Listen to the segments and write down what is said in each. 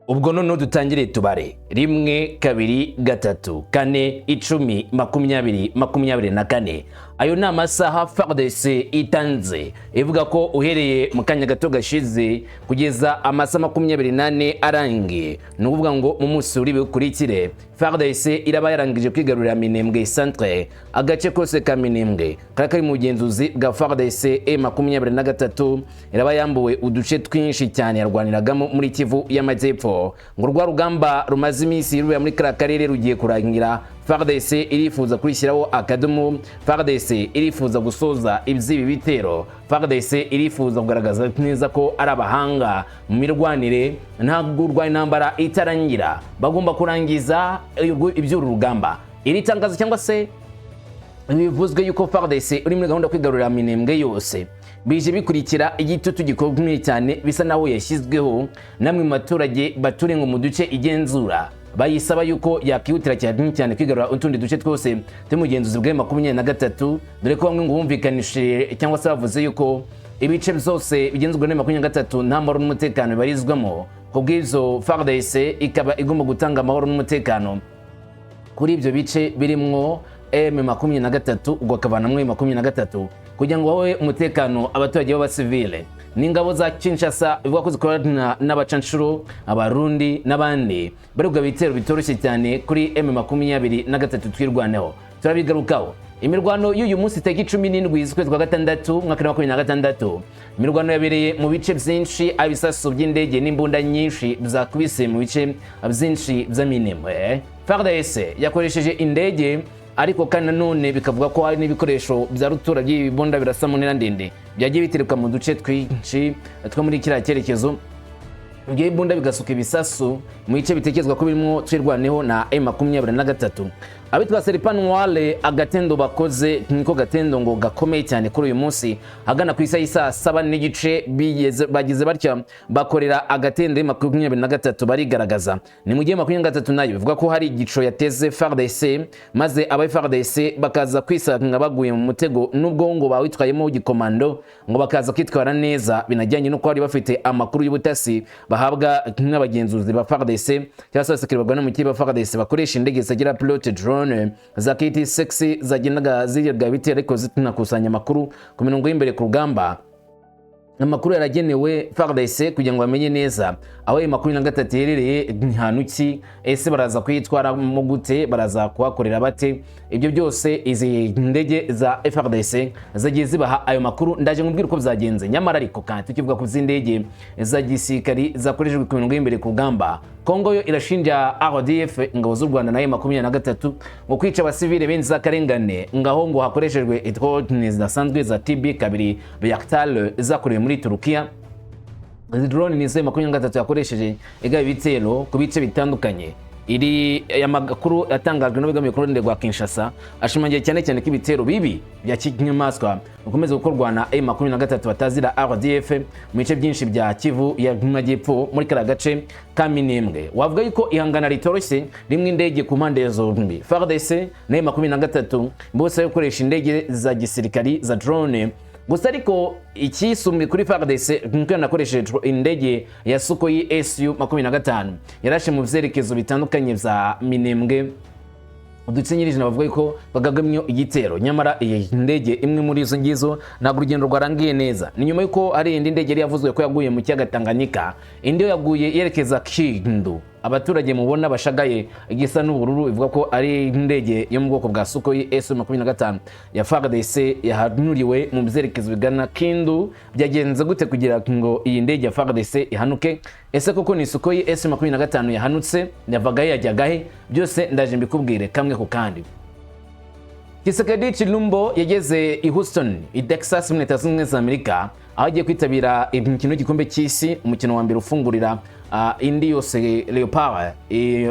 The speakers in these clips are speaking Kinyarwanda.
Ubwo noneho dutangire tubare: 1, 2, 3, 4, 10, 20, 24. Ayo ni amasaha FARDC itanze, ivuga ko uhereye mu kanya gato gashize kugeza amasaha 24 arangiye, ni ukuvuga ngo mu munsi uri bukurikire, FARDC iraba yarangije kwigarurira Minembwe centre. Agace kose ka Minembwe kari kari mu bugenzuzi bwa FARDC, M23 iraba yambuwe uduce twinshi cyane yarwaniragamo muri Kivu y'Amajyepfo. Ngo rwa rugamba rumaze iminsi rubera muri kariya karere rugiye kurangira. FARDC irifuza kurishyiraho akadomo. FARDC irifuza gusoza iby'ibi bitero. FARDC irifuza kugaragaza neza ko ari abahanga mu mirwanire. Ntabwo urwanya intambara itarangira, bagomba kurangiza iby'uru rugamba. Iri tangazo cyangwa se bivuzwe yuko FARDC uri muri gahunda yo kwigarurira Minembwe yose bije bikurikira igitutu gikomeye cyane bisa naho yashyizweho namwe mu baturage baturiye ngo mu duce igenzura, bayisaba yuko yakihutira cyane cyane kwigarura utundi duce twose turi mu bugenzuzi bwa 23, dore ko bamwe ngo bumvikanishije cyangwa se bavuze yuko ibice byose bigenzurwa na 23 nta mahoro n'umutekano bibarizwamo. Ku bw'ibyo, FARDC ikaba igomba gutanga amahoro n'umutekano kuri ibyo bice birimwo M23, ubwo akavanamwo M23 kugira ngo bahe umutekano abaturage b'abasivile. N'ingabo za Kinshasa bivuga ko zikorana n'abacanshuro, Abarundi n'abandi, bari kugaba ibitero bitoroshye cyane kuri M23. Twirwaneho turabigarukaho. Imirwano y'uyu munsi, tariki 17 z'ukwezi kwa gatandatu, umwaka wa 2026, imirwano yabereye mu bice byinshi, aho ibisasu by'indege n'imbunda nyinshi byakubise mu bice byinshi by'Minembwe. FARDC yakoresheje indege, ariko kandi nanone bikavuga ko hari n'ibikoresho bya rutura by'ibibunda birasa mu ntera ndende byagiye biterekwa mu duce twinshi two muri kiriya cyerekezo, ibyo ibunda bigasuka ibisasu mu bice bitekerezwa ko birimo Twirwaneho na M23. Abitwa Serpent Noir, agatendo bakoze niko gatendo ngo gakomeye cyane. Kuri uyu munsi ahagana ku isaha y'isaa 7:30 bagize batya bakorera agatendo M23, barigaragaza. Ni mu gihe 23 nayo bivuga ko hari igico yateze FARDC, maze aba FARDC bakaza kwisanga baguye mu mutego, nubwo ngo bawitwayemo gikomando, ngo bakaza kwitwara neza binajyanye n'uko bari bafite amakuru y'ubutasi bahabwa n'abagenzuzi ba FARDC cyangwa se abasirikare barwana mu kipe ba FARDC bakoresha indege zitagira pilote, drone za KT6, zagendaga zirya ibitero ariko zinakusanya amakuru ku mirongo y'imbere ku rugamba. Amakuru yaragenewe FARDC kugira ngo bamenye neza aho ayo 23 iherereye, hantu ki, ese baraza kuyitwaramo gute, baraza kuhakorera bate. Ibyo byose izi ndege za FARDC zagiye zibaha ayo makuru. Ndaje nkubwire uko byagenze. Nyamara ariko kandi tukivuga ku z'indege za gisirikari zakoreshejwe ku mirongo y'imbere ku rugamba, Kongo yo irashinja RDF, ingabo z'u Rwanda na 23, ngo kwica abasivile b'inzirakarengane, ngaho ngo hakoreshejwe drone zidasanzwe za TB2 Bayraktar zakorewe muri Turukiya. Izi drone ni izo 23 yakoresheje igaba ibitero ku bice bitandukanye. Iri aya makuru yatangajwe n'abegamiye ku ruhande rwa Kinshasa ashimangiye cyane cyane ko ibitero bibi bya kinyamaswa bikomeza gukorwa na M23 batazira RDF mu bice byinshi bya Kivu y'Amajyepfo, muri kariya gace ka Minembwe. Wavuga yuko ihangana ritoroshye rimwe indege ku mpande zombi, FARDC na M23, bose bari gukoresha indege za gisirikari za drone gusa. Ariko icyisumbuye kuri FARDC nuko yanakoresheje indege ya Sukhoi Su 25 yarashe mu vyerekezo bitandukanye vya Minembwe, uduce nyirizina bavuga ko bagagamye igitero. Nyamara iyi ndege imwe muri izo ngizo ntabwo urugendo rwarangiye neza. Ni nyuma y'uko hari indi ndege yari yavuzwe ko yaguye mu kiyaga Tanganyika, indi yo yaguye yerekeza Kindu. Abaturage mubona bashagaye igisa n'ubururu, bivuga ko ari indege yo mu bwoko bwa Sukhoi Su 25 ya FARDC yahanuriwe mu byerekezo bigana Kindu. Byagenze gute kugira ngo iyi ndege ya FARDC ihanuke? Ese koko ni Sukhoi Su 25 yahanutse? Yavaga he, yajyaga he? Byose ndaje mbikubwire kamwe ku kandi. Tshisekedi Tshilombo yageze i Houston, i Texas, muri Leta Zunze Ubumwe za Amerika, aho agiye kwitabira imikino y'igikombe cy'isi, umukino wa mbere ufungurira indi yose Leopard,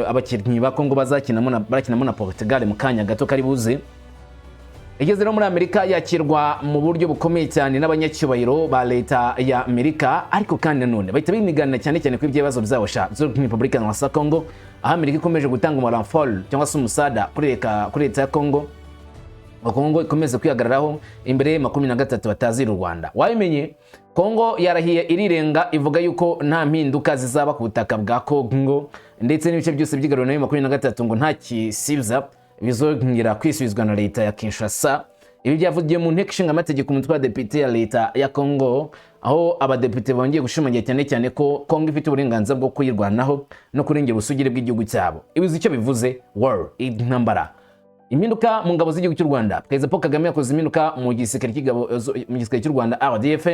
abakinnyi ba Congo bazakinamo na barakinamo na Portugal mu kanya gato kari buze. Igeze no muri Amerika yakirwa mu buryo bukomeye cyane n'abanyacyubahiro ba leta ya Amerika, ariko kandi nanone bahita binigana cyane cyane kuri ibibazo byabo sha byo muri Repubulika ya Congo, aho Amerika ikomeje gutanga umurenfort cyangwa se umusada kuri leta ya Congo, ngo Congo ikomeze kwihagararaho imbere ya 23 batazira u Rwanda. Wabimenye Kongo yarahiye irirenga, ivuga yuko nta mpinduka zizaba ku butaka bwa Kongo, ndetse n'ibice byose by'igaruriro na 23 ngo nta kisibza bizongera kwisubizwa na leta ya Kinshasa. Ibi byavugiwe mu nteko ishinga amategeko, umutwe wa depite ya leta ya Kongo, aho abadepite bongeye gushimangira cyane cyane ko Kongo ifite uburenganzira bwo kuyirwanaho no kurengera ubusugire bw'igihugu cyabo. Ibi icyo bivuze war, intambara. Impinduka mu ngabo z'igihugu cy'u Rwanda: Perezida Paul Kagame yakoze impinduka mu gisirikare cy'ingabo, mu gisirikare cy'u Rwanda RDF,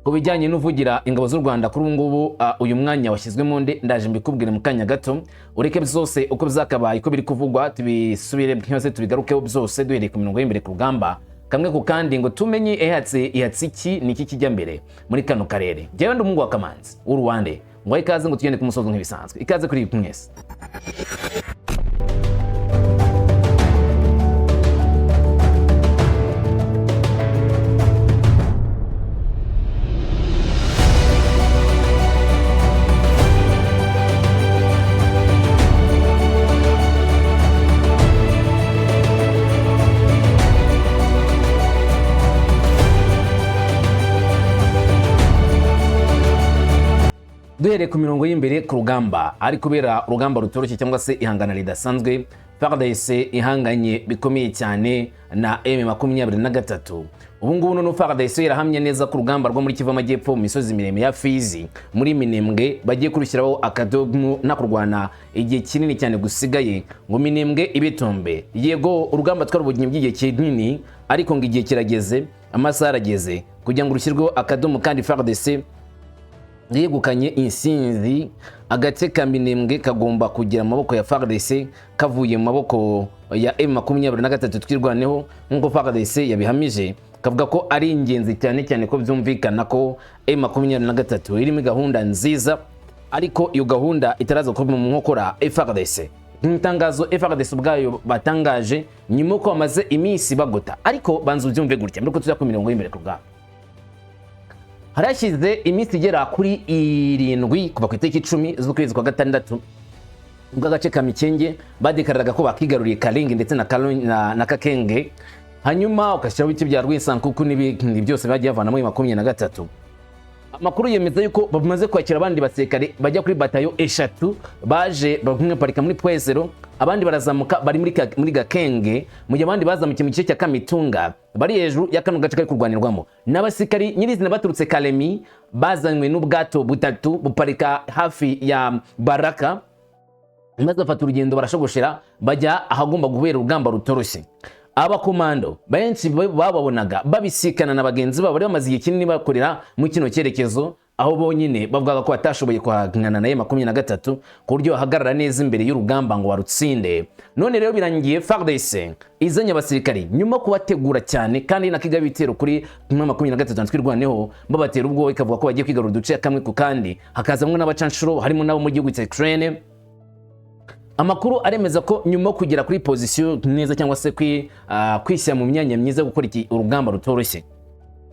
ku bijyanye n'uvugira ingabo z'u Rwanda. Kuri ubu ngubu uyu mwanya washyizwemo nde? Ndaje mbikubwire mu kanya gato. Ureke byose uko byakabaye, uko biri kuvugwa, tubisubire byose, tubigarukeho byose, duhereye ku mirongo y'imbere ku rugamba, kamwe ku kandi, ngo tumenye ihatse ihatse iki, ni iki kijya mbere muri kano karere. Njyewe ndi umuhungu wa Kamanzi w'Uruwande, ngo ikaze, ngo tugende ku musozo nk'ibisanzwe. Ikaze kuri mwese. Duhereye ku mirongo y'imbere ku rugamba, ari kubera urugamba rutoroshye cyangwa se ihangana ridasanzwe, FARDC ihanganye bikomeye cyane na M23. Ubu ngubu noneho FARDC irahamya neza ko urugamba rwo muri Kivu Amajyepfo, mu misozi miremire ya Fizi, muri Minembwe, bagiye kurushyiraho akadomo, nta kurwana igihe kinini cyane gusigaye ngo Minembwe ibitombe. Yego, urugamba twarubonye by'igihe kinini, ariko ngo igihe kirageze, amasaha arageze kugira ngo rushyirweho akadomo, kandi FARDC yegukanye insinzi. Agace ka Minembwe kagomba kugira amaboko ya FARDC, kavuye mu maboko ya M23 Twirwaneho, nk'uko FARDC yabihamije, kavuga ko ari ingenzi cyane cyane ko byumvikana ko M23 irimo gahunda nziza, ariko iyo gahunda itaraza kuba mu nkokora FARDC. Mu itangazo FARDC ubwayo batangaje nyuma uko bamaze iminsi bagota, ariko banza ubyumve gutya mbere ko tujya ku mirongo y'imbere ku rugamba. Harashize iminsi igera kuri 7 kuva ku itariki 10 z'ukwezi kwa gatandatu, ubwo agace ka Mikenge badekararaga ko bakigaruriye Karingi ndetse na Kakenge, hanyuma ugashyiraho ibice bya Rwinsankuku n'ibindi byose bagiye bavanamo 23. Amakuru yemeza yuko bamaze kwakira abandi basirikare bajya kuri batayo 3, baje bamwe parika muri Pwezero, abandi barazamuka bari muri Gakenge, mu gihe abandi bazamukiye mu gice cya Kamitunga, bari hejuru ya kano gace kari kurwanirwamo. N'abasirikari nyirizina baturutse Kalemi, bazanywe n'ubwato butatu buparika hafi ya Baraka, maze bafata urugendo barashogoshera bajya ahagomba guhera urugamba rutoroshye. Abakomando benshi bababonaga babisikana na bagenzi babo bari bamaze igihe kinini bakorera mu kino cyerekezo, aho bonyine bavugaga ko batashoboye kuhangana na M23 ku buryo bahagarara neza imbere y'urugamba ngo barutsinde. None rero birangiye FARDC izanye abasirikari nyuma kubategura cyane, kandi na Kigali ibitero kuri M23 Twirwaneho babatera ubwoba, ikavuga ko bagiye kwigarura uduce kamwe ku kandi, hakazamwo n'abacanshuro harimo n'abo mu gihugu cya Ukraine. Amakuru aremeza ko nyuma yo kugera kuri position neza, cyangwa se kwishyira mu myanya myiza yo gukora urugamba rutoroshye,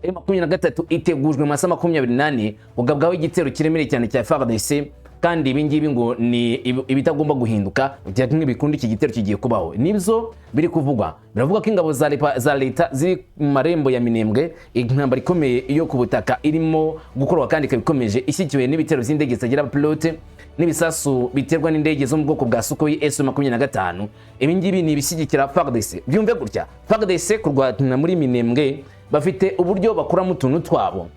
M23 itegujwe mu masaha 24 kugabwaho igitero kiremereye cyane cya FARDC, kandi ibi ngibi ngo ni ibitagomba guhinduka bya bikunda iki gitero kigiye kubaho. Nibyo biri kuvugwa. Biravuga ko ingabo za leta ziri mu marembo ya Minembwe, intambara ikomeye yo ku butaka irimo gukorwa kandi ikaba ikomeje, ishyigikiwe n'ibitero by'indege zitagira pilote n'ibisasu biterwa n'indege zo mu bwoko bwa Sukhoi Su-25. Ibi ngibi ni ibishyigikira FARDC. Byumve gutya, FARDC kurwana muri Minembwe bafite uburyo bakuramo utuntu twabo,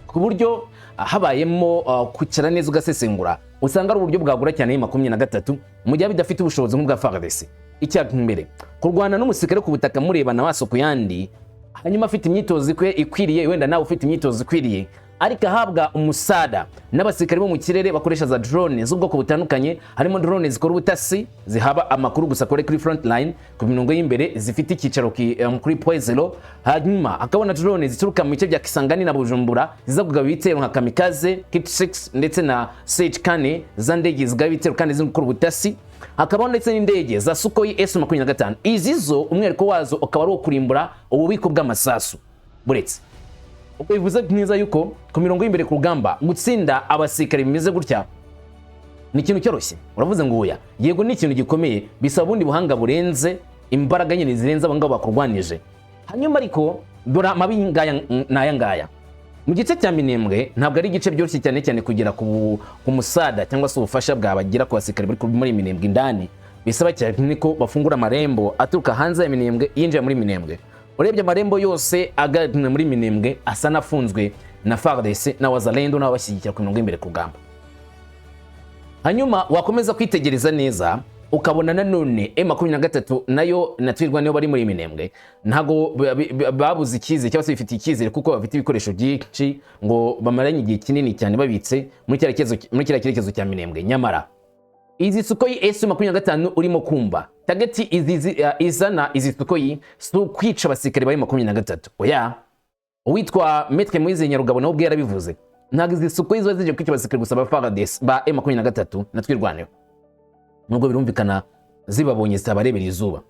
ku buryo habayemo kwicara neza ugasesengura, usanga ari uburyo bwagura cyane 23 mu gihe bidafite ubushobozi nk'ubwa FARDC. Icya mbere, kurwana n'umusirikare ku butaka murebana amaso ku yandi, hanyuma afite imyitozo ikwiriye, wenda nawe ufite imyitozo ikwiriye, ariko ahabwa umusada n'abasirikare bo mu kirere bakoresha za drone z'ubwoko butandukanye, harimo drone zikora ubutasi zihaba amakuru gusa kuri front line, ku mirongo y'imbere, zifite icyicaro kuri Pwezero, hanyuma akabona drone zituruka mu bice bya Kisangani na Bujumbura ziza kugaba ibitero nka Kamikaze, Kit 6 ndetse na Sage 4, za ndege zigaba ibitero kandi ziri gukora ubutasi. Hakabaho ndetse n'indege za Sukhoi Su-25. Izi zo umwihariko wazo ukaba ari uwo kurimbura ububiko bw'amasasu. Buretse ubwo bivuze neza yuko ku mirongo y'imbere ku rugamba gutsinda abasirikare bimeze gutya ni ikintu cyoroshye? Uravuze ngo oya. Yego, ni ikintu gikomeye, bisaba ubundi buhanga burenze, imbaraga nyine zirenze abo ngabo bakurwanije. Hanyuma ariko dore amabi ngaya n'aya ngaya mu gice cya Minembwe, ntabwo ari igice byoroshye cyane cyane kugera ku musada cyangwa se ubufasha bwabagira ku basirikare bari muri Minembwe indani. Bisaba cyane ko bafungura amarembo aturuka hanze ya Minembwe yinjira muri Minembwe. Urebye amarembo yose agana muri Minembwe asa n'afunzwe na FARDC na Wazalendo n'ababashyigikira ku mirongo y'imbere ku rugamba. Hanyuma wakomeza kwitegereza neza, ukabona nanone M23 nayo na Twirwaneho bari muri Minembwe ntago babuze icyizere cyangwa se bifitiye icyizere, kuko bafite ibikoresho byinshi ngo bamaranye igihe kinini cyane babitse muri kiriya cyerekezo cya Minembwe. Nyamara izi Sukhoi S25 urimo kumva, target izana izi Sukhoi si ukwica abasirikare ba M23, oya. Uwitwa Maître Moise Nyarugabo nawe ubwe yarabivuze, ntabwo izi Sukhoi ziba zije kwica abasirikare gusa ba FARDC, ba M23 na Twirwaneho, nubwo birumvikana zibabonye zitabarebera izuba.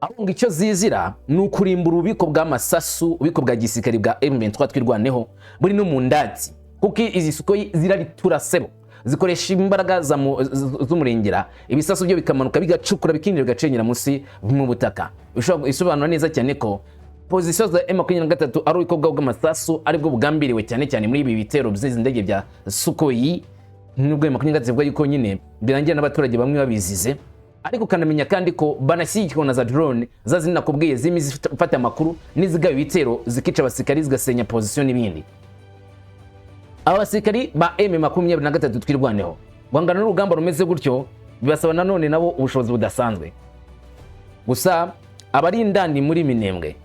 Ahubwo icyo zizira ni ukurimbura ububiko bw'amasasu, ububiko bwa gisirikare bwa M23 Twirwaneho buri no mu ndati, kuko izi Sukhoi ziraritura sebo, zikoresha imbaraga z'umurengera, ibisasu byo bikamanuka, bigacukura, bikinjira, bigacenyera munsi mu butaka. Isobanura neza cyane ko position za M23 ari ububiko bw'amasasu, aribwo bugambiriwe cyane cyane muri ibi bitero by'izi ndege bya Sukhoi, nubwo M23 ivuga yuko nyine birangira n'abaturage bamwe babizize. Ariko ukanamenya kandi ko banashyigikirwa na za drone za zindi nakubwiye zimwe zifata amakuru n'izigaba ibitero, zikica abasirikari, zigasenya position n'ibindi. Aba basirikari ba M23 Twirwaneho guhangana n'urugamba rumeze gutyo bibasaba nanone nabo ubushobozi budasanzwe. Gusa abari indani muri Minembwe, ni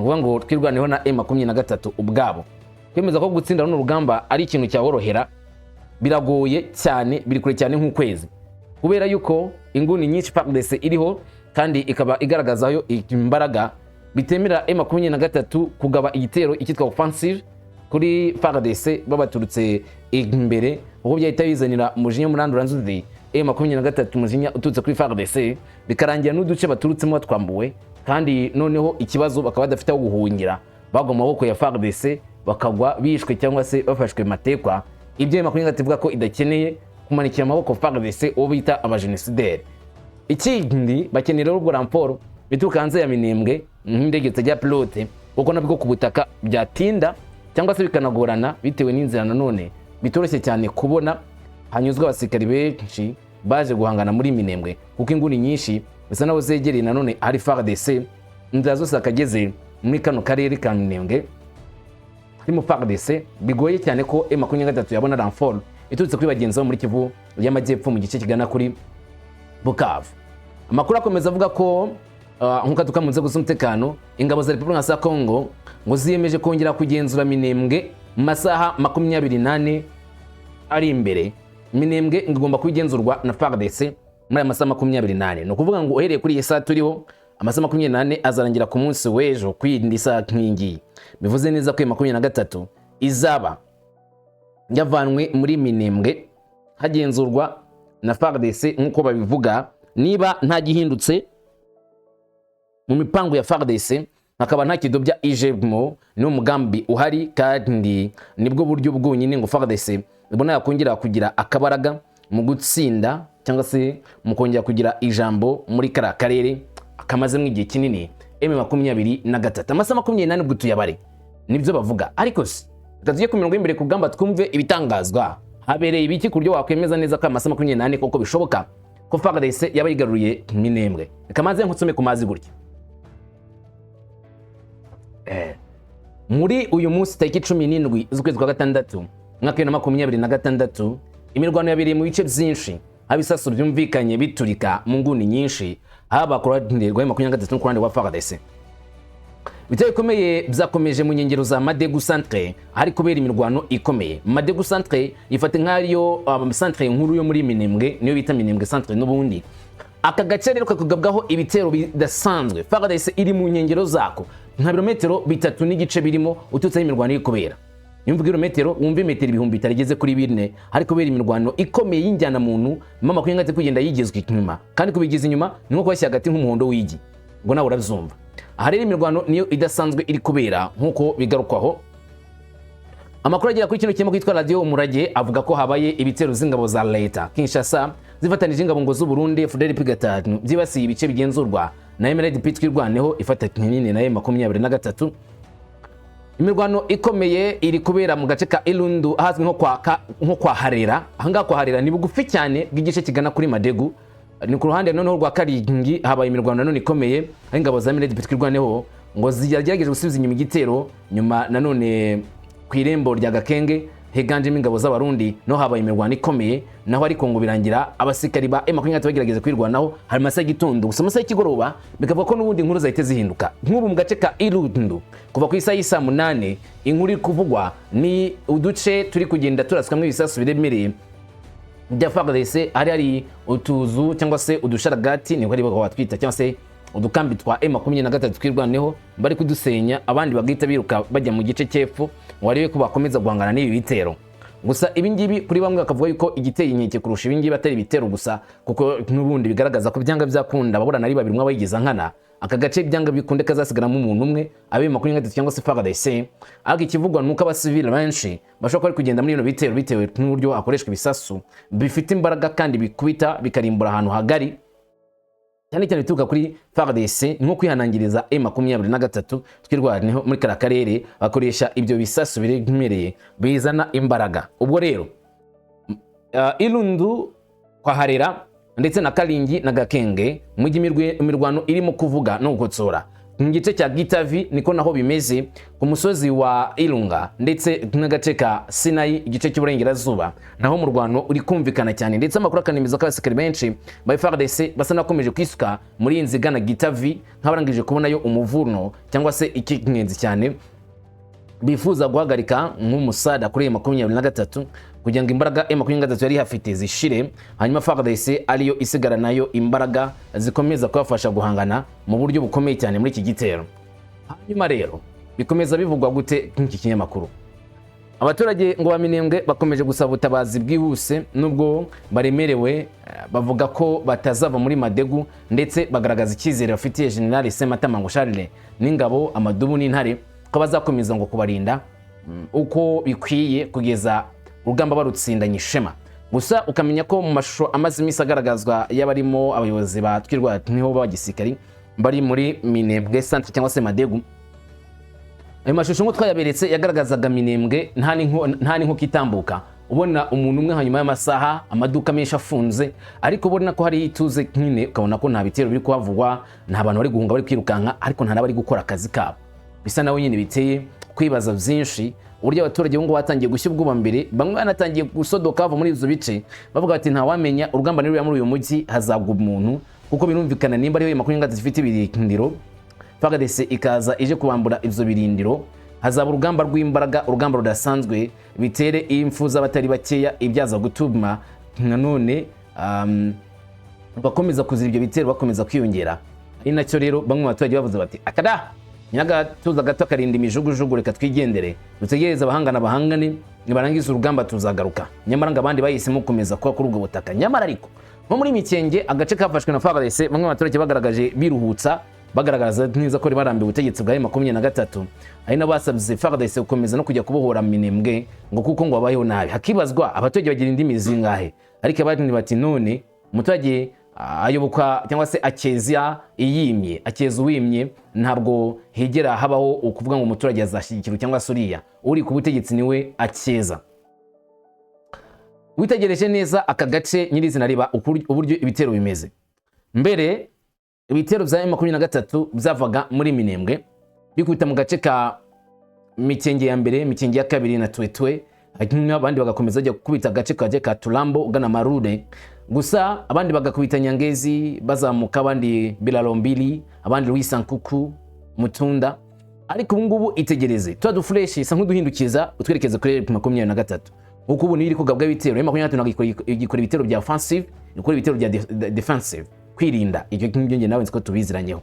ukuvuga ngo Twirwaneho na M23 ubwabo, kwemeza ko gutsinda runo rugamba ari ikintu cyaborohera biragoye cyane, biri kure cyane nk'ukwezi, kubera yuko inguni nyinshi FARDC iriho kandi ikaba igaragazayo imbaraga bitemera M23 kugaba igitero icyitwa offensive kuri FARDC babaturutse imbere, kuko byahita bizanira umujinya muranduranzuzi M23, umujinya uturutse kuri FARDC, bikarangira n'uduce baturutsemo batwambuwe, kandi noneho ikibazo bakaba badafite aho guhungira, bagwa mu maboko ya FARDC, bakagwa bishwe cyangwa se bafashwe matekwa. Ibyo M23 ivuga ko idakeneye kumanikira amaboko FARDC, uwo bita abajenosideri. Ikindi bakenera rero ubwo renfort bituruka hanze ya Minembwe, nk'indege zitagira pilote, kuko nabwo ku butaka byatinda cyangwa se bikanagorana bitewe n'inzira nanone bitoroshye cyane kubona hanyuzwa abasirikari benshi baje guhangana muri Minembwe, kuko inguni nyinshi bisa naho zegereye nanone ahari FARDC. Inzira zose akageze muri kano karere ka Minembwe harimo FARDC, bigoye cyane ko M23 yabona renfort iturutse kuri bagenzi babo muri Kivu y'Amajyepfo mu gice kigana kuri Bukavu. Amakuru akomeza avuga ko nk'uko aturuka mu nzego z'umutekano, ingabo za Repubulika ya Congo ngo ziyemeje kongera kugenzura Minembwe mu masaha 24 ari imbere. Minembwe ngo igomba kuba igenzurwa na FARDC muri aya masaha 24. Ni ukuvuga ngo uhereye kuri iyi saha turiho, amasaha 24 azarangira ku munsi w'ejo ku yindi saha nk'iyi. Bivuze neza ko iyi 23 izaba yavanwe muri Minembwe, hagenzurwa na FARDC nk'uko babivuga, niba nta gihindutse mu mipango ya FARDC, hakaba nta kidobya ijemo. Ni umugambi uhari kandi nibwo buryo bwonyine ngo FARDC ibona yakongera kugira akabaraga mu gutsinda cyangwa se mu kongera kugira ijambo muri kariya karere kamazemo igihe kinini M23. Amasaha 24 ubwo tuyabare, nibyo bavuga. Ariko se reka tujye ku mirongo y'imbere ku rugamba, twumve ibitangazwa. Habereye ibiki ku buryo wakwemeza neza ko amasaha 24 koko bishoboka ko FARDC yaba yigaruriye Minembwe? Reka maze nkusome ku mazi gutya. Muri uyu munsi tariki 17 z'ukwezi kwa gatandatu umwaka wa 2026, imirwano yabereye mu bice byinshi, haba ibisasu byumvikanye biturika mu nguni nyinshi, haba ku ruhande rwa M23 no ku ruhande rwa FARDC. Ibitero bikomeye byakomeje mu nkengero za Madegu Centre, ahari kubera imirwano ikomeye. Madegu Centre ifata nk'ariyo centre nkuru yo muri Minembwe, niyo bita Minembwe Centre n'ubundi. Aka gace rero kakugabwaho ibitero bidasanzwe. FARDC iri mu nkengero zako, nka birometero 3.5 birimo uturutse aho imirwano iri kubera. Niyo mvuga ibirometero, wumva imetero ibihumbi bitageze kuri bine, hari kubera imirwano ikomeye y'injyana muntu. Mama makumyabiri kugenda yigezwe inyuma, kandi kubigeza inyuma ni nko kubashyira hagati nk'umuhondo w'igi, ngo nawe urabyumva. Aha rero imirwano niyo idasanzwe iri kubera nk'uko bigarukwaho. Amakuru agera kuri kino kinyamakuru cyitwa Radiyo Umurage avuga ko habaye ibitero z'ingabo za leta Kinshasa zifatanije ingabo ngo z'u Burundi FDLP 5, byibasiye ibice bigenzurwa na na MRDP Twirwaneho ifatanya nyine na M23. Imirwano ikomeye iri kubera mu gace ka Ilundu, ahazwi nko kwa Harera. Ahangaha kwa Harera ni bugufi cyane bw'igice kigana kuri Madegu, ni ku ruhande noneho rwa Karingi. Habaye imirwano nanone ikomeye, aho ingabo za MRDP Twirwaneho ngo zigerageje gusubiza inyuma igitero. Nyuma nanone ku irembo rya Gakenge higanjemo ingabo z'Abarundi, no habaye imirwano ikomeye naho, ariko ngo birangira abasirikari ba M23 bagerageza kwirwanaho. Hari amasaha y'igitondo gusa, amasaha y'ikigoroba bikavuga ko n'ubundi inkuru zahita zihinduka. Nk'ubu mu gace ka Irundu, kuva ku isaha y'isaa 8, inkuru iri kuvugwa ni uduce turi kugenda turaswamo ibisasu biremereye bya FARDC. Hari utuzu cyangwa se udusharagati, niko ari watwita, cyangwa se udukambi twa M23 Twirwaneho, bari kudusenya, abandi bagahita biruka bajya mu gice cy'epfo ngo barebe ko bakomeza guhangana n'ibi bitero. Gusa ibi ngibi kuri bamwe bakavuga yuko igiteye inkeke kurusha ibi ngibi atari ibitero gusa, kuko n'ubundi bigaragaza ko byanga byakunda ababurana ari babiri, umwe abayigiza nkana, aka gace byanga bikunde kazasigaramo umuntu umwe, abe 23 cyangwa se FARDC. Ariko ikivugwa ni uko abasivili benshi bashobora kuba bari kugenda muri bino bitero, bitewe n'uburyo hakoreshwa ibisasu bifite imbaraga kandi bikubita bikarimbura ahantu hagari, cyane cyane bituruka kuri FARDC. Ni nko kwihanangiriza M23 Twirwaneho muri kariya karere, bakoresha ibyo bisasu biremereye bizana imbaraga. Ubwo rero Irundu kwa Harera ndetse na Karingi na Gakenge, mu gihe imirwano irimo kuvuga no gukotsora. Mu gice cya Gitavi niko naho bimeze, ku musozi wa Irunga ndetse n'agace ka Sinayi, igice cy'uburengerazuba, naho mu rwano uri kumvikana cyane, ndetse amakuru akanemeza ko abasirikare benshi ba FARDC basa n'abakomeje kwisuka muri iyi nzira igana Gitavi, nk'abarangije kubonayo umuvuno cyangwa se icy'ingenzi cyane bifuza guhagarika nk'umusada kuri 23, kugira ngo imbaraga M23 yari ihafite zishire, hanyuma FARDC ariyo isigara nayo imbaraga zikomeza kubafasha guhangana mu buryo bukomeye cyane muri iki gitero. Hanyuma rero bikomeza bivugwa gute nk'iki kinyamakuru? Abaturage ngo ba Minembwe bakomeje gusaba ubutabazi bwihuse, nubwo baremerewe, bavuga ko batazava muri Madegu, ndetse bagaragaza icyizere bafitiye General Sematama ngo Charles n'ingabo amadubu n'intare, ko bazakomeza ngo kubarinda uko bikwiye kugeza urugamba barutsindanye ishema. Gusa ukamenya ko mu mashusho amaze iminsi agaragazwa y'abarimo abayobozi ba Twirwaneho b'abagisirikari bari muri Minembwe centre cyangwa se Madegu, ayo mashusho nk'uko twayaberetse yagaragazaga Minembwe nta n'inkoko itambuka, ubona umuntu umwe hanyuma y'amasaha, amaduka menshi afunze, ariko ubona ko hari ituze nyine, ukabona ko nta bitero biri kuhavugwa, nta bantu bari guhunga bari kwirukanka, ariko nta n'abari gukora akazi kabo. Bisa nawe nyine biteye kwibaza byinshi, uburyo abaturage bo ngo batangiye gushya ubwoba mbere, bamwe banatangiye gusodoka bava muri ibyo bice, bavuga bati: "Ntawamenya, urugamba nirubera muri uyu mujyi hazagwa umuntu," kuko birumvikana nimba ariyo 23 ifite ibirindiro, FARDC ikaza ije kubambura ibyo birindiro, hazaba urugamba rw'imbaraga, urugamba rudasanzwe, bitere impfu z'abatari bakeya, ibyaza gutuma nanone bakomeza kuzira ibyo bitero bakomeza kwiyongera. Ari nacyo rero bamwe mu baturage bavuze bati: "Akada nyiragatuza gato karinda imijugujugu, reka twigendere dutegereze abahangana bahangane, nibarangiza urugamba tuzagaruka." Nyamara ngo abandi bahisemo gukomeza kuba kuri ubwo butaka. Nyamara ariko nko muri Mikenge, agace kafashwe na FARDC, bamwe mu baturage bagaragaje biruhutsa, bagaragaza neza ko barambiwe ubutegetsi bwa 23, ari nabo basabye FARDC gukomeza no kujya kubohora Minembwe, ngo kuko ngo babayeho nabi. Hakibazwa abaturage bagira indimi zingahe? Ariko abandi bati: "None umuturage ayoboka cyangwa se akeza iyimye, akeza uwimye, ntabwo higera habaho ukuvuga ngo umuturage azashyigikirwa cyangwa se uriya uri ku butegetsi niwe akeza." Witegereje neza aka gace nyirizina, reba uburyo ibitero bimeze. Mbere ibitero bya 23 byavaga muri Minembwe bikubita mu gace ka Mikenge ya mbere, Mikenge ya kabiri na Twetwe, hanyuma abandi bagakomeza bajya gukubita agace kajya ka Turambo ugana Marude. Gusa abandi bagakubita Nyangezi bazamuka, abandi Bilalombili, abandi Rwisankuku, Mutunda. Ariko ubu ngubu itegereze tuba duflèche isa nk'uduhindukiza utwerekeza kuri 23, kuko ubu niyo iri kugabwa ibitero. 23 ntabwo igikora ibitero bya offensive, ikora ibitero bya defensive, kwirinda. Ibyo ngibyo njye nawe nzi ko tubiziranyeho.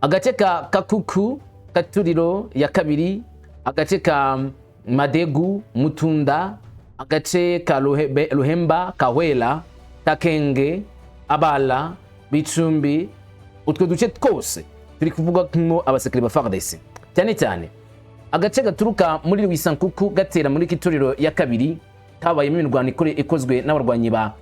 Agace ka Kakuku, Katuriro ya kabiri, agace ka Madegu, Mutunda, agace ka Ruhemba, Kahwela, Kakenge, Abala, Bicumbi, utwo duce twose turi kuvuga mo abasekere ba FARDC, cyane cyane agace gaturuka muri Rwisankuku gatera muri Kituriro ya kabiri, kabayemo imirwano ikozwe n'abarwanyi ba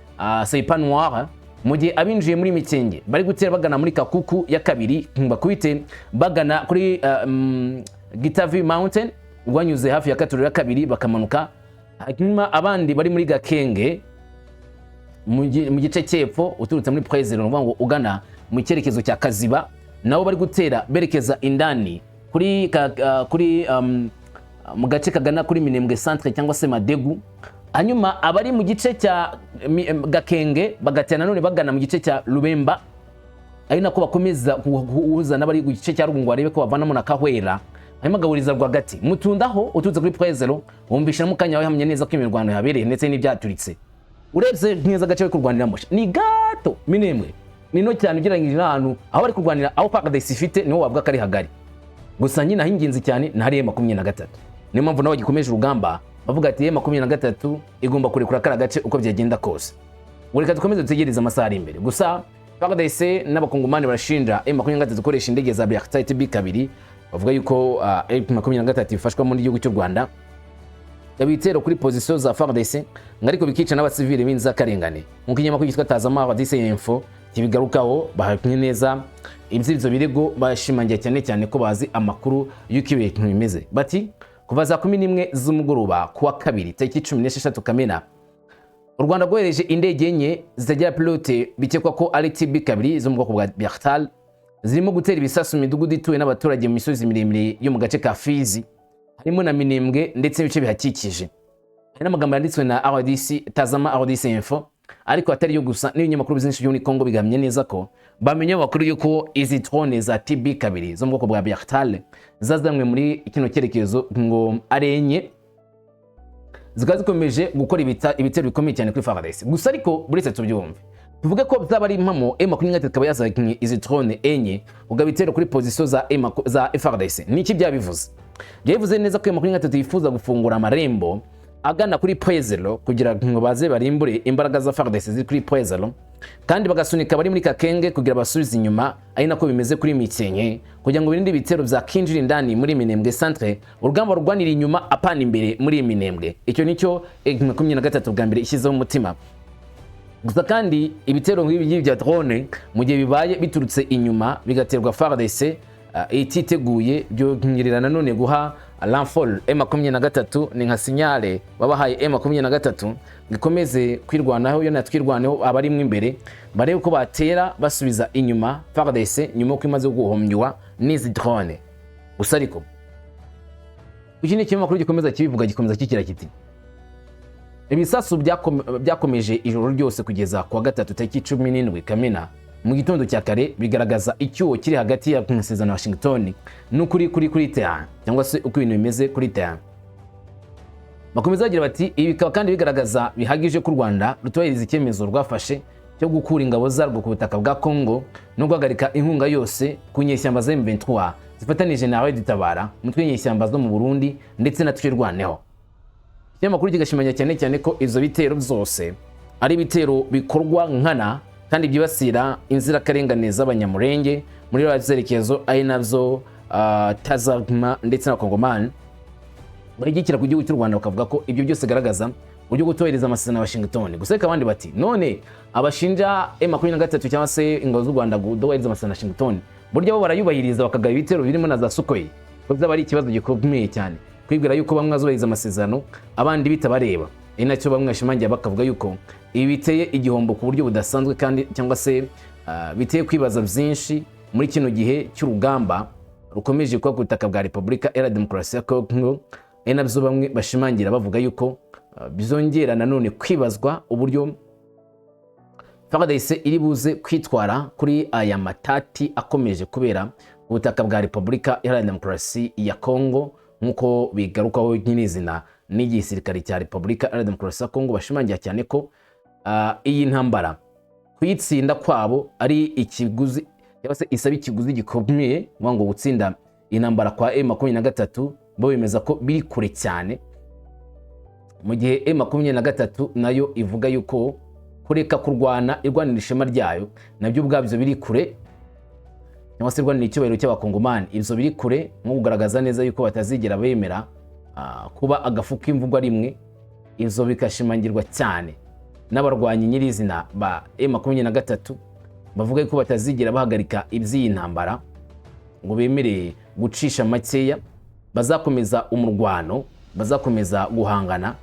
Serpent Noir. Mu gihe abinjiye muri Mikenge bari gutera bagana muri Kakuku ya kabiri, bakubite bagana kuri Gitavi Mountain, banyuze hafi ya Katuro ya kabiri bakamanuka. Hanyuma abandi bari muri Gakenge mu gice cy'epfo uturutse muri Point Zéro, ngo ugana mu cyerekezo cya Kaziba, nabo bari gutera berekeza indani kuri mu gace kagana kuri Minembwe Centre cyangwa se Madegu. Hanyuma abari mu gice cya Gakenge bagatera nanone bagana mu gice cya Lubemba, ari nako bakomeza guhuza n'abari ku gice cya ruguru ngo barebe ko bavanamo na Kahwera, hanyuma agahuriza rwagati Mutundaho uturutse kuri Point Zéro. Wumvisha mu kanya wahamye neza ko imirwano yabereye ndetse n'ibyaturitse. Urebye neza agace bari kurwaniramo ni gato, Minembwe ni no cyane ugereranyije n'ahantu aho bari kurwanira. Aho FARDC ifite niho wavuga ko ari hagari. Gusa nyine aho ingenzi cyane ni hariya 23. Niyo mpamvu nabo bagikomeje urugamba, bavuga ati 23 igomba kurekura kariya gace uko byagenda kose. Ubu reka dukomeze dutegereze amasaha ari imbere. Gusa FARDC n'abakongomani barashinja M23 gukoresha indege za Bayraktar TB2. Bavuga yuko M23 ifashwa muri gihugu cy'u Rwanda ibitero kuri position za FARDC, ngo ariko bikica n'abasivili b'inzirakarengane, nk'uko ikinyamakuru cyitwa Tazama RDC Info kibigarukaho. Bahamye neza iby'ibyo birego, bashimangira cyane cyane ko bazi amakuru y'uko ibintu bimeze. Bati kuva za 11 z'umugoroba kuwa kabiri tariki 16 Kamena, u Rwanda rwohereje indege enye zitagira pilote, bikekwa ko ari TB2 zo mu bwoko bwa Bayraktar, zirimo gutera ibisasu mu midugudu ituwe n'abaturage mu misozi miremire yo mu gace ka Fizi, harimo na Minembwe ndetse n'ibice bihakikije. Hari n'amagambo yanditswe na RDC, Tazama RDC Info, ariko atari yo gusa, n'ibinyamakuru byinshi byo muri Congo bigamye neza ko bamenye amakuru y'uko izi drone za TB2 zo mu bwoko bwa Bayraktar zazanywe muri kino cyerekezo, ngo ari enye, zikaba zikomeje gukora ibitero bikomeye cyane kuri FARDC. Gusa ariko buretse tubyumve, tuvuge ko byaba ari impamo, M23 ikaba yazanye izi drone enye kugaba ibitero kuri position za FARDC. Niki byabivuze? Byabivuze neza ko M23 yifuza gufungura amarembo agana kuri Point Zéro kugira ngo baze barimbure imbaraga za FARDC ziri kuri Point Zéro, kandi bagasunika abari muri Kakenge kugira basubize inyuma, ari nako bimeze kuri Mikenke, kugira ngo birinde ibitero bya kinjira indani muri Minembwe Centre. Urugamba rurwanira inyuma apana imbere muri Minembwe. Icyo nicyo 23 bwa mbere ishyizeho umutima. Gusa kandi ibitero nk'ibi bya drone, mu gihe bibaye biturutse inyuma bigaterwa FARDC ititeguye, byongerera nanone guha renfort M23. Ni nka signal babahaye M23 ngo ikomeze kwirwanaho yo natwirwaneho, abarimwo imbere barebe ko batera basubiza inyuma FARDC nyuma yuko imaze guhomywa n'izi drone. Gusa ariko iki ni ikinyamakuru gikomeza kibivuga, gikomeza kigira kiti ibisasu byakomeje ijoro ryose kugeza kuwa gatatu tariki 17 Kamena mu gitondo cya kare, bigaragaza icyuho kiri hagati ya masezerano ya Washington n'ukuri kuri terrain, cyangwa se uko ibintu bimeze kuri terrain. Bakomeza bagira bati ibi bikaba kandi bigaragaza bihagije ko u Rwanda rutubahiriza icyemezo rwafashe cyo gukura ingabo zarwo ku butaka bwa Congo no guhagarika inkunga yose ku nyeshyamba za M23 zifatanije na RED Tabara, umutwe w'inyeshyamba zo mu Burundi, ndetse na Twirwaneho. Ikinyamakuru kigashimangira cyane cyane ko izo bitero byose ari ibitero bikorwa nkana kandi byibasira inzirakarengane z'Abanyamurenge muri ririya byerekezo, ari nabyo Tazama ndetse na Kongomani bashyigikira ku gihugu cy'u Rwanda, bakavuga ko ibyo byose bigaragaza uburyo bwo kutubahiriza amasezerano ya Washington. Gusa ariko abandi bati none abashinja M23 cyangwa se ingabo z'u Rwanda kudubahiriza amasezerano ya Washington, burya bo barayubahiriza bakagaba ibitero birimo na za Sukhoi? Ko byaba ari ikibazo gikomeye cyane kwibwira yuko bamwe bazubahiriza amasezerano abandi bitabareba. Ari nacyo bamwe bashimangira, bakavuga yuko ibi biteye igihombo ku buryo budasanzwe kandi cyangwa se biteye kwibaza byinshi muri kino gihe cy'urugamba rukomeje kuba ku butaka bwa Repubulika Iharanira Demokarasi ya Congo. Ari nabyo bamwe bashimangira bavuga yuko bizongera nanone kwibazwa uburyo FARDC iri buze kwitwara kuri aya matati akomeje kubera ku butaka bwa Repubulika Iharanira Demokarasi ya Congo, nk'uko bigarukaho nyirizina n'igisirikare cya Repubulika Iharanira Demokarasi ya Congo. Bashimangira cyane ko iyi ntambara kuyitsinda kwabo ari ikiguzi, cyangwa se isaba ikiguzi gikomeye. Ngo gutsinda intambara kwa M23 bo bemeza ko biri kure cyane, mu gihe M23 nayo ivuga yuko kureka kurwana irwanira ishema ryayo nabyo ubwabyo biri kure, cyangwa se irwanira icyubahiro cy'Abakongomani, ibyo biri kure, nko kugaragaza neza yuko batazigera bemera kuba agafu k'imvugwa rimwe. Ibyo bigashimangirwa cyane. N'abarwanyi nyirizina ba M23 bavuga ko batazigera bahagarika iby'iyi ntambara ngo bemere gucisha makeya, bazakomeza umurwano, bazakomeza guhangana,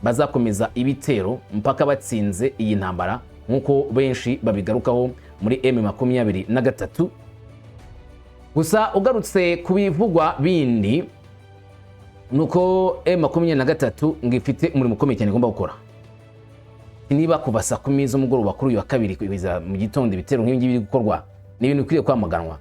bazakomeza ibitero mpaka batsinze iyi ntambara, nk'uko benshi babigarukaho muri M23. Gusa ugarutse ku bivugwa bindi, nuko M23 ngo ifite umurimo ukomeye cyane igomba gukora. Niba kuva saa 10 z'umugoroba kuri uyu wa kabiri kugeza mu gitondo ibitero nk'ibi ngibi biri gukorwa, ni ibintu bikwiriye kwamaganwa.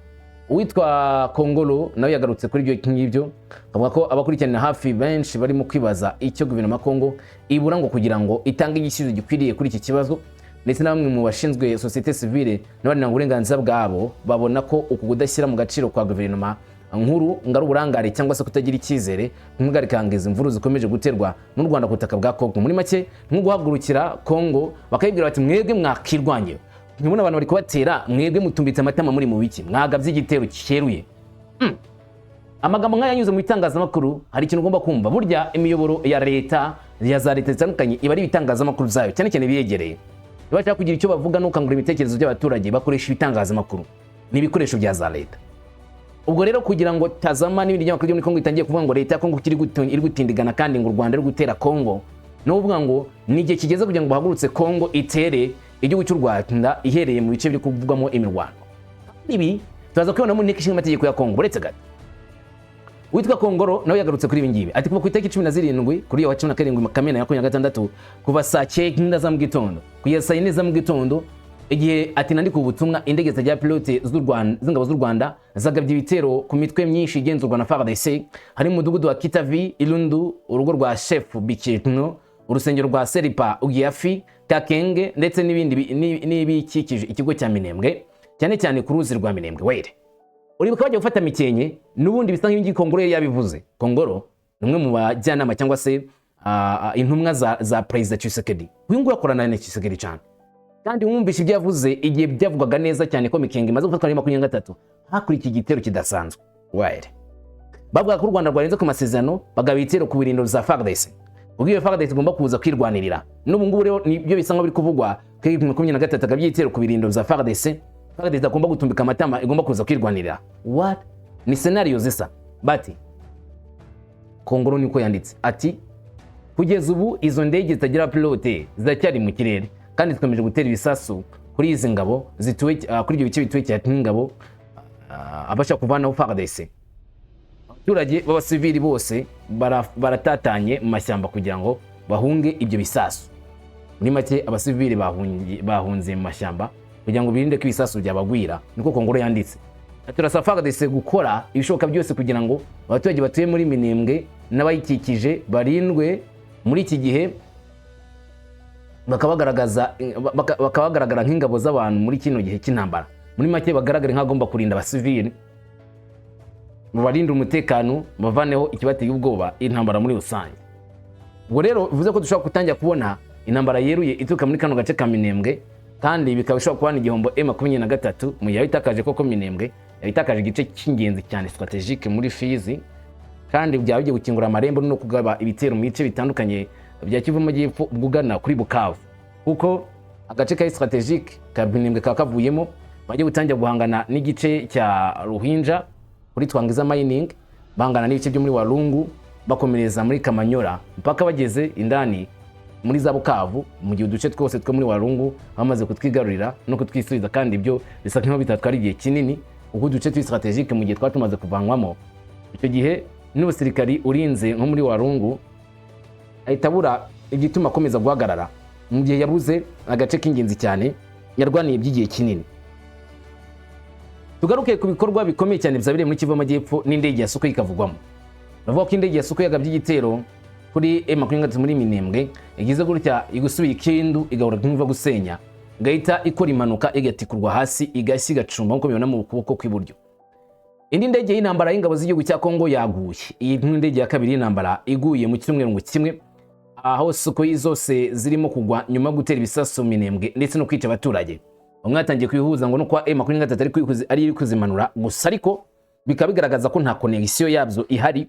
Uwitwa Kongolo nawe yagarutse kuri ibyo ngibyo, avuga ko abakurikiranira hafi benshi barimo kwibaza icyo guverinoma ya Kongo ibura ngo kugira ngo itange igisubizo gikwiriye kuri iki kibazo, ndetse na bamwe mu bashinzwe sosiyete sivile n'abarinda uburenganzira bwabo babona ko uku kudashyira mu gaciro kwa guverinoma nkuru ngo ari uburangare cyangwa se kutagira icyizere, nk'ugarikanga izi mvuru zikomeje guterwa n'u Rwanda ku butaka bwa Kongo. Muri make, nko guhagurukira Kongo bakayibwira bati: "Mwebwe mwakirwanye, ntibona abantu bari kubatera, mwebwe mutumbitse amatama muri mu biki? Mwagabye igitero cyeruye." Amagambo nk'aya yanyuze mu bitangazamakuru. Hari ikintu ugomba kumva: burya imiyoboro ya leta, ya za leta zitandukanye, iba ari ibitangazamakuru zayo, cyane cyane ibiyegereye. Iyo bashaka kugira icyo bavuga no gukangurira ibitekerezo by'abaturage, bakoresha ibitangazamakuru, ni ibikoresho bya za leta. Ubwo rero kugira ngo Tazama n'ibindi binyamakuru byo muri Kongo bitangiye kuvuga ngo leta ya Kongo iri gutindigana kandi ngo u Rwanda ruri gutera Kongo, ni ukuvuga ngo ni igihe kigeze kugira ngo bahagurutse Kongo itere igihugu cy'u Rwanda ihereye mu bice biri kuvugwamo imirwano. Ibi turaza kubibona mu nteko ishinga amategeko ya Kongo. Uretse gato, uwitwa Kongoro nawe yagarutse kuri ibi ngibi, ati kuva ku itariki 17 kuri wa 17 Kamena ya 26, kuva saa 9 za mu gitondo kugeza saa 4 za mu gitondo, igihe ati nandika ubutumwa, indege zitagira pilote z'u Rwanda, z'ingabo z'u Rwanda, zagabye ibitero ku mitwe myinshi igenzurwa na FARDC, hari mu mudugudu wa Kitavi, Ilundu, urugo rwa chef Bikino, urusengero rwa Seripa Ugiafi, Kakenge, ndetse n'ibindi n'ibikikije ikigo cya Minembwe, cyane cyane ku ruzi rwa Minembwe Were. Uribuka bajya gufata Mikenke, n'ubundi bisa nk'ibingibi Kongoro yari yabivuze. Kongoro ni umwe mu bajyanama cyangwa se intumwa za Perezida Tshisekedi. Uyu nguyu akorana na Tshisekedi cyane, kandi wumvishe ibyo yavuze igihe byavugwaga neza cyane ko Mikenke imaze gufatwa na 23, hakurikiye igitero kidasanzwe were. Bavuga ko u Rwanda rwarenze ku masezerano, bagaba ibitero ku birindiro za FARDC, ubwo iyo FARDC igomba kuza kwirwanirira. N'ubu ngubu rero nibyo bisa nkaho biri kuvugwa ko 23 agabye igitero ku birindiro za FARDC, FARDC igomba gutumbika amatama, igomba kuza kwirwanirira. What ni scenario zisa bati Kongoro niko yanditse, ati kugeza ubu izo ndege zitagira pilote ziracyari mu kirere kandi zikomeje gutera ibisasu kuri izi ngabo zituwe kuri ibyo bice bituwe cyane n'ingabo abasha kuvanaho FARDC. Abaturage b'abasivili bose baratatanye mu mashyamba kugira ngo bahunge ibyo bisasu. Muri make, abasivili bahunze mu mashyamba kugira ngo birinde ko ibisasu byabagwira, niko Kongoro yanditse. Turasaba FARDC gukora ibishoboka byose kugira ngo abaturage batuye muri Minembwe n'abayikikije barindwe muri iki gihe, bakaba bagaragara nk'ingabo z'abantu muri kino gihe cy'intambara. Muri make, bagaragare nk'abagomba kurinda abasivili, babarinde umutekano, bavaneho ikibateye ubwoba, intambara muri rusange. Ubwo rero bivuze ko dushobora gutangira kubona intambara yeruye ituruka muri kano gace ka Minembwe, kandi bikaba bishobora kubana igihombo M23 mu gihe yabitakaje koko. Minembwe yabitakaje, igice cy'ingenzi cyane stratégique muri Fizi, kandi byaba bigiye gukingura amarembo no kugaba ibitero mu bice bitandukanye bya Kivu Majyepfo bwugana kuri Bukavu, kuko agace kari stratégique ka Minembwe kaba kavuyemo, bagiye gutangira guhangana n'igice cya Ruhinja kuri Twangiza Mining, bangana n'ibice byo muri Walungu, bakomereza muri Kamanyora mpaka bageze indani muri za Bukavu, mu gihe uduce twose two muri Walungu bamaze kutwigarurira no kutwisubiza. Kandi ibyo bisa nk'aho bitatwara igihe kinini, kuko uduce turi stratégique mu gihe twari tumaze kuvanwamo, icyo gihe n'ubusirikari urinze nko muri Walungu ahita abura igituma akomeza guhagarara mu gihe yabuze agace k'ingenzi cyane yarwaniye by'igihe kinini. Tugaruke ku bikorwa bikomeye cyane byabereye muri Kivu Amajyepfo n'indege ya Sukhoi ikavugwamo. Bavuga ko indege ya Sukhoi yagabye igitero kuri M23 muri Minembwe, igize gutya igusubira ikindu, igahura nk'iva gusenya, igahita ikora impanuka, igatikurwa hasi, igashya, igacumba nk'uko mubibona mu kuboko kw'iburyo. Indi ndege y'intambara y'ingabo z'igihugu cya Kongo yaguye. Iyi ni indege ya kabiri y'intambara iguye mu cyumweru ngo kimwe, aho Sukhoi zose zirimo kugwa nyuma yo gutera ibisasu Minembwe ndetse no kwica abaturage. Bamwe batangiye kwihuza ngo no kwa M23 ari iri kuzimanura gusa, ariko bikaba bigaragaza ko nta connexion yabyo ihari,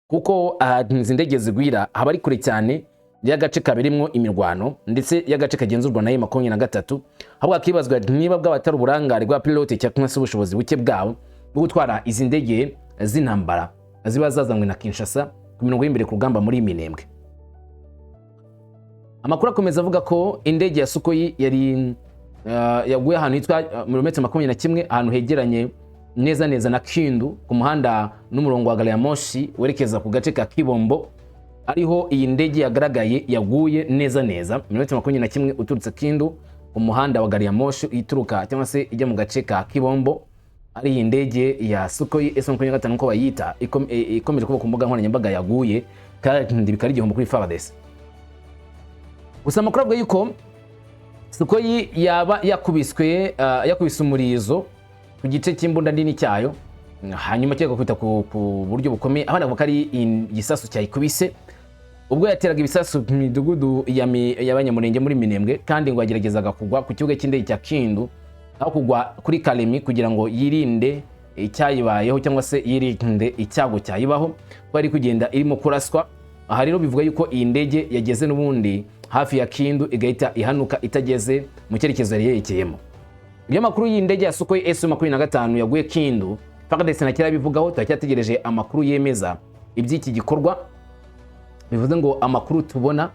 kuko ahantu izi ndege zigwira haba ari kure cyane. y'agace kabereyemo imirwano ndetse y'agace kagenzurwa na M23, ahubwo hakibazwa niba bwaba atari uburangare bwa pilote cyangwa se ubushobozi buke bwabo bwo gutwara izi ndege z'intambara ziba zazanywe na Kinshasa ku mirongo y'imbere ku rugamba muri Minembwe. Amakuru akomeza avuga ko indege ya Sukhoi yari yaguye ahantu hitwa mirometero 21, ahantu hegeranye neza neza na Kindu, ku muhanda n'umurongo wa gari ya moshi werekeza ku gace ka Kibombo, ariho iyi ndege yagaragaye yaguye neza neza mirometero 21 uturutse Kindu, ku muhanda wa gari ya moshi ituruka cyangwa se ijya mu gace ka Kibombo, ari iyi ndege ya Sukhoi S25 nkuko bayita ikomeje kuba ku mbuga nkoranyambaga yaguye, kandi bikaba ari igihombo kuri FARDC. Gusa amakuru avuga yuko Sukhoi yaba yakubiswe, yakubise umurizo ku gice cy'imbunda nini cyayo, hanyuma kigakubita ku buryo bukomeye. Abana bavuga ko ari igisasu cyayikubise ubwo yateraga ibisasu mu midugudu y'Abanyamurenge muri Minembwe, kandi ngo yageragezaga kugwa ku kibuga cy'indege cya Kindu aho kugwa kuri Kalemi, kugira ngo yirinde icyayibayeho cyangwa se yirinde icyago cyayibaho kuko yari kugenda irimo kuraswa. Aha rero bivuga yuko iyi ndege yageze n'ubundi hafi ya Kindu igahita ihanuka itageze mu cyerekezo yari yerekeyemo. Ibyamakuru y'iyi ndege ya Sukhoi S25 yaguye Kindu, FARDC na kirabivugaho. Turacyategereje amakuru yemeza iby'iki gikorwa. Bivuze ngo amakuru tubona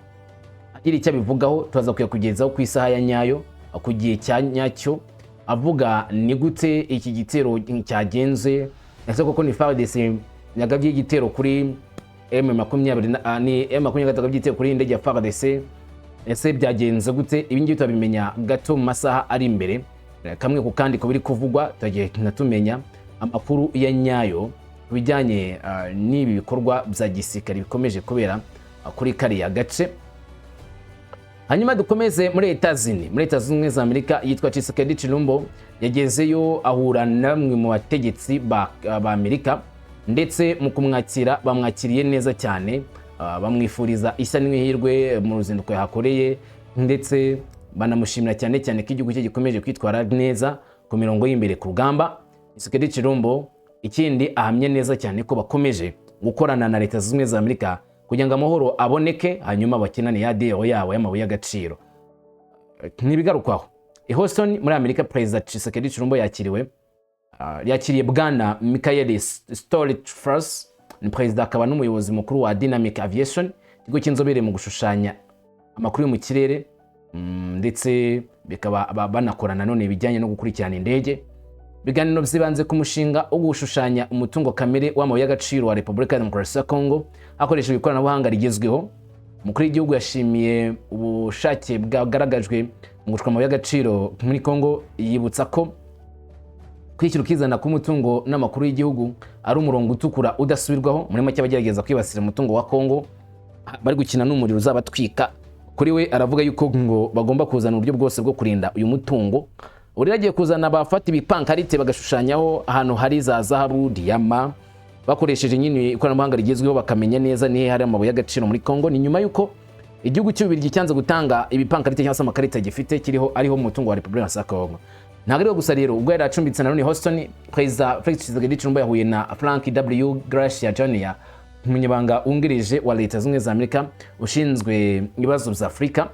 agira icyo abivugaho turaza kuyakugezaho ku isaha ya nyayo, ku gihe cya nyacyo, avuga ni gute iki gitero cyagenze. Ese koko ni FARDC yagabye igitero kuri M20 ni M23 yagabye igitero kuri iyi ndege ya FARDC? Ese byagenze gute? Ibi ngibi turabimenya gato mu masaha ari imbere. Kamwe ku kandi ko biri kuvugwa, turagenda tumenya amakuru ya nyayo ku bijyanye n'ibi bikorwa bya gisirikare bikomeje kubera kuri kariya gace. Hanyuma dukomeze muri Etazini, muri Leta Zunze Ubumwe za Amerika. Yitwa Tshisekedi Tshilombo, yagezeyo ahura na bamwe mu bategetsi ba Amerika, ndetse mu kumwakira bamwakiriye neza cyane, bamwifuriza ishya n'ihirwe mu ruzinduko yahakoreye, ndetse banamushimira cyane cyane ko igihugu cye gikomeje kwitwara neza ku mirongo y'imbere ku rugamba. Tshisekedi Tshilombo ikindi ahamye neza cyane ko bakomeje gukorana na Leta Zunze Ubumwe za Amerika kugira ngo amahoro aboneke, hanyuma bakinane ya deal yabo y'amabuye y'agaciro. Ntibigarukwaho. I Houston muri Amerika, Perezida Tshisekedi Tshilombo yakiriwe, yakiriye Bwana Michael Stoltzfus, ni perezida akaba n'umuyobozi mukuru wa Dynamic Aviation, ikigo cy'inzobere mu gushushanya amakuru yo mu kirere, ndetse bikaba banakora nanone ibijyanye no gukurikirana indege. Ibiganiro byibanze ku mushinga wo gushushanya umutungo kamere w'amabuye y'agaciro wa Repubulika ya Demokarasi ya Kongo hakoreshejwe ikoranabuhanga rigezweho. Umukuru w'igihugu yashimiye ubushake bwagaragajwe mu gucukura amabuye y'agaciro muri Kongo, yibutsa ko kwishyira ukizana k'umutungo n'amakuru y'igihugu ari umurongo utukura udasubirwaho. Muri make, abagerageza kwibasira umutungo wa Kongo bari gukina n'umuriro uzabatwika. Kuri we aravuga yuko ngo bagomba kuzana uburyo bwose bwo kurinda uyu mutungo. Ubu rero agiye kuzana abafata ibipankarite bagashushanyaho ahantu hari za zahabu, diyama, bakoresheje nyine ikoranabuhanga rigezweho, bakamenya neza nihe hari amabuye y'agaciro muri Kongo. Ni nyuma y'uko igihugu cy'Ububiligi cyanze gutanga ibipankarite cyangwa se amakarita gifite kiriho ariho umutungo wa Repubulika ya Kongo. Ntabwo ariho gusa rero, ubwo yari acumbitse na none Houston, Perezida Felix Tshisekedi Tshilombo yahuye na Frank W Gracia Jr., umunyamabanga wungirije wa Leta Zunze Ubumwe za Amerika ushinzwe ibibazo bya Afurika.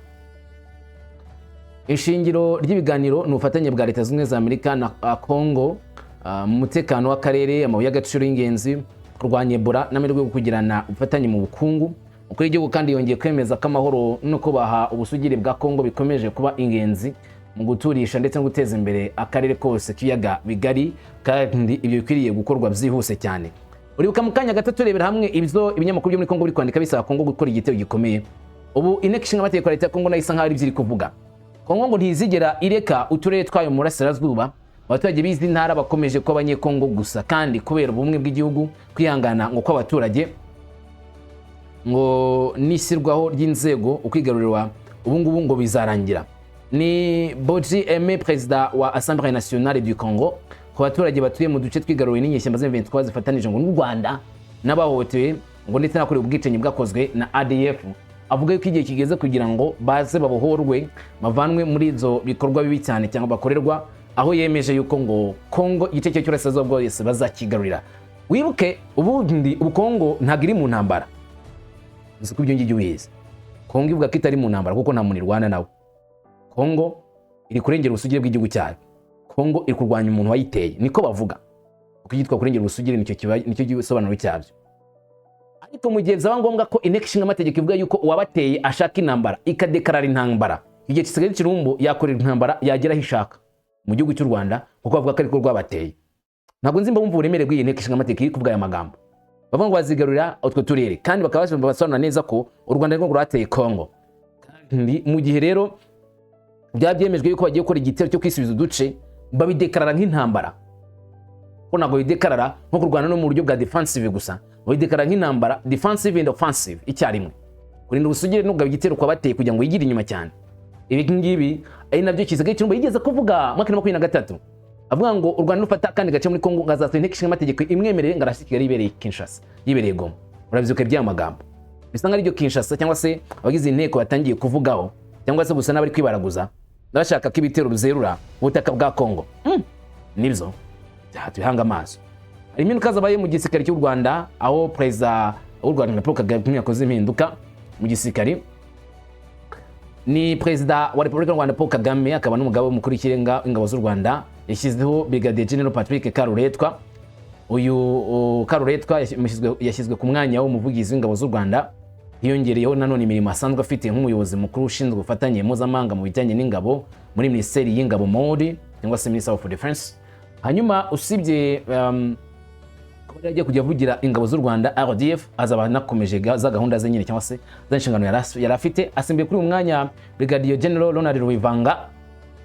Ishingiro ry'ibiganiro ni ubufatanye bwa Leta Zunze Ubumwe za Amerika na Kongo mu mutekano w'akarere, amabuye y'agaciro y'ingenzi, kurwanya Ebola n'amahirwe yo kugirana ubufatanye mu bukungu. Umukuru w'igihugu kandi yongeye kwemeza ko amahoro no kubaha ubusugire bwa Kongo bikomeje kuba ingenzi mu guturisha ndetse no guteza imbere akarere kose k'ibiyaga bigari, kandi ibyo bikwiriye gukorwa byihuse cyane. Uribuka mu kanya gato turebera hamwe ibyo ibinyamakuru byo muri Kongo biri kwandika bisaba Kongo gukora igitero gikomeye. Ubu Inteko Ishinga Amategeko ya Leta ya Kongo nayo isa nkaho ari byo iri kuvuga. Kongo ngo ntizigera ireka uturere twayo mu burasirazuba. Abaturage b'izi ntara bakomeje kuba Abanyekongo gusa, kandi kubera ubumwe bw'igihugu, kwihangana ngo kw'abaturage ngo n'ishyirwaho ry'inzego, ukwigarurirwa ubu ngubu ngo bizarangira. Ni Boji Aime, perezida wa Assemblée Nationale du Congo. Ku baturage batuye mu duce twigaruriwe n'inyeshyamba za M23 zifatanije ngo n'u Rwanda, n'abahohotewe ngo ndetse n'abakorewe ubwicanyi bwakozwe na ADF, avuga yuko igihe kigeze kugira ngo baze babohorwe, bavanwe muri izo bikorwa bibi cyane cyangwa bakorerwa, aho yemeje yuko ngo Kongo igice cye cy'uburasirazuba bwose bazakigarurira. Wibuke ubundi ubu Kongo ntabwo iri mu ntambara, uzi ko ibyo ngibyo ubizi. Kongo ivuga ko itari mu ntambara kuko nta muntu irwana nawe. Kongo iri kurengera ubusugire bw'igihugu cyayo. Kongo iri kurwanya umuntu wayiteye, niko bavuga, kuko icyitwa kurengera ubusugire nicyo gisobanuro cyabyo. Ariko mu gihe byaba ngombwa ko Inteko Ishinga Amategeko ivuga yuko uwabateye ashaka intambara, ikadekarara intambara, igihe Tshisekedi Tshilombo yakorera intambara yagera aho ishaka mu gihugu cy'u Rwanda, kuko bavuga ko ariko rwabateye. Ntabwo nzi mba wumva uburemere bw'iyi Nteko Ishinga Amategeko iri kuvuga aya magambo. Bavuga ngo bazigarurira utwo turere, kandi bakaba basobanura neza ko u Rwanda arirwo rwateye Kongo. Kandi mu gihe rero byaba byemejwe yuko bagiye gukora igitero cyo kwisubiza uduce, babidekarara nk'intambara, ko ntabwo bidekarara nko kurwana no mu buryo bwa defensive gusa, babidekarara nk'intambara, defensive and offensive icyarimwe, kurinda ubusugire no kugaba igitero kwa bateye kugira ngo yigire inyuma cyane. Ibi ngibi ari nabyo Tshisekedi Tshilombo yigeze kuvuga mu mwaka wa 2023, avuga ngo u Rwanda nufata akandi gace muri Kongo, ngo azatora Inteko Ishinga Amategeko imwemerere ngo arashe Kigali yibereye Kinshasa, yibereye Goma. Urabyibuka iby'aya magambo? Bisa nkaho aribyo Kinshasa cyangwa se abagize inteko batangiye kuvugaho, cyangwa se gusa n'abari kwibaraguza bashaka ko ibitero bizerura ubutaka bwa Kongo. Nibyo tubihanga amaso. Hari impinduka zabaye mu gisirikare cy'u Rwanda, aho Perezida w'u Rwanda Paul Kagame yakoze impinduka mu gisirikare. Ni Perezida wa Repubulika y'u Rwanda Paul Kagame, akaba n'umugaba mukuru w'ikirenga w'ingabo z'u Rwanda, yashyizeho Brigadier General Patrick Karuretwa. Uyu Karuretwa yashyizwe ku mwanya w'umuvugizi w'ingabo z'u Rwanda. Hiyongereyeho nanone imirimo asanzwe afite nk'umuyobozi mukuru ushinzwe ubufatanye mpuzamahanga mu bijyanye n'ingabo muri Minisiteri y'Ingabo, MOD, cyangwa se Minister of Defense. Hanyuma usibye kuba yagiye kujya avugira ingabo z'u Rwanda, RDF, azaba anakomeje za gahunda ze nyine cyangwa se za nshingano yari afite. Asimbuye kuri uyu mwanya Brigadier General Ronald Rwivanga,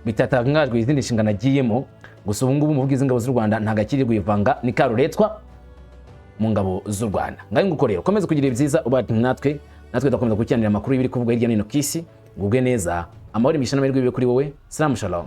bitatangajwe izindi nshingano agiyemo. Gusa ubu ngubu umuvugizi w'ingabo z'u Rwanda ntabwo akiri Rwivanga, ni Karuretwa mu ngabo z'u Rwanda. Ngaho nguko rero, komeza kugira ibyiza uba natwe tugakomeza gukiranira amakuru y'ibiri kuvugwa hirya no hino ku isi. Ngubwe neza, amahoro, imigisha n'amahirwe bibe kuri wowe. Salamu, shalom.